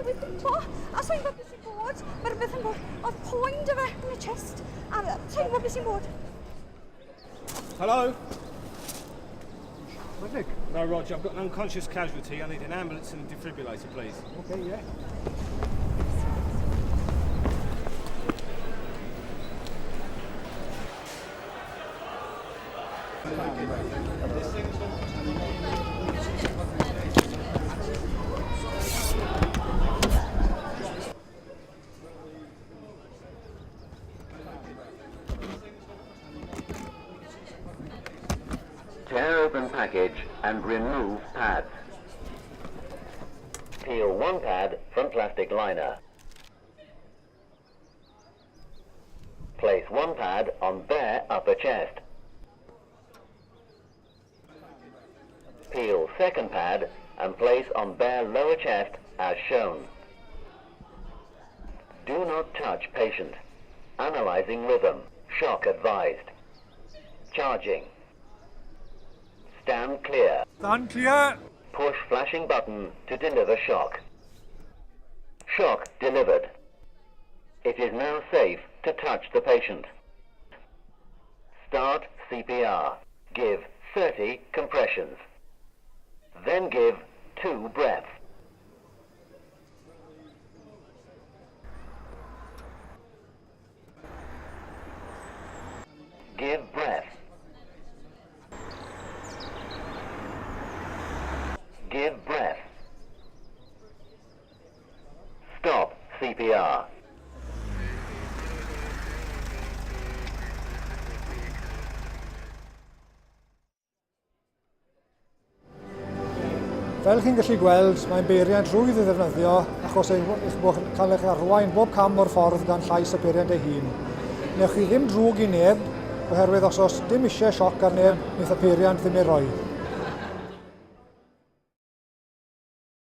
newydd gwmpo, a sa'n gwybod beth sy'n bod. Mae rhywbeth yn bod. Oedd poen 'da fe yn y chest, a sa'n gwybod beth sy'n bod. Hello? Medic. No, Roger, I've got an unconscious casualty. I need an ambulance and a defibrillator, please. Okay, yeah. Tear open package and remove pads. Peel one pad from plastic liner. Place one pad on bare upper chest. Peel second pad and place on bare lower chest as shown. Do not touch patient. Analyzing rhythm. Shock advised. Charging. Stand clear. Stand clear. Push flashing button to deliver shock. Shock delivered. It is now safe to touch the patient. Start CPR. Give 30 compressions. Then give 2 breaths. Give breath. Give breath. Stop CPR. Fel chi'n gallu gweld, mae'n beiriant rhwydd i ddefnyddio achos eich bod chi'n cael eich arwain bob cam o'r ffordd gan llais y peiriant ei hun. Newch chi ddim drwg i neb, oherwydd os oes dim eisiau sioc ar neb, wneith y peiriant ddim ei roi.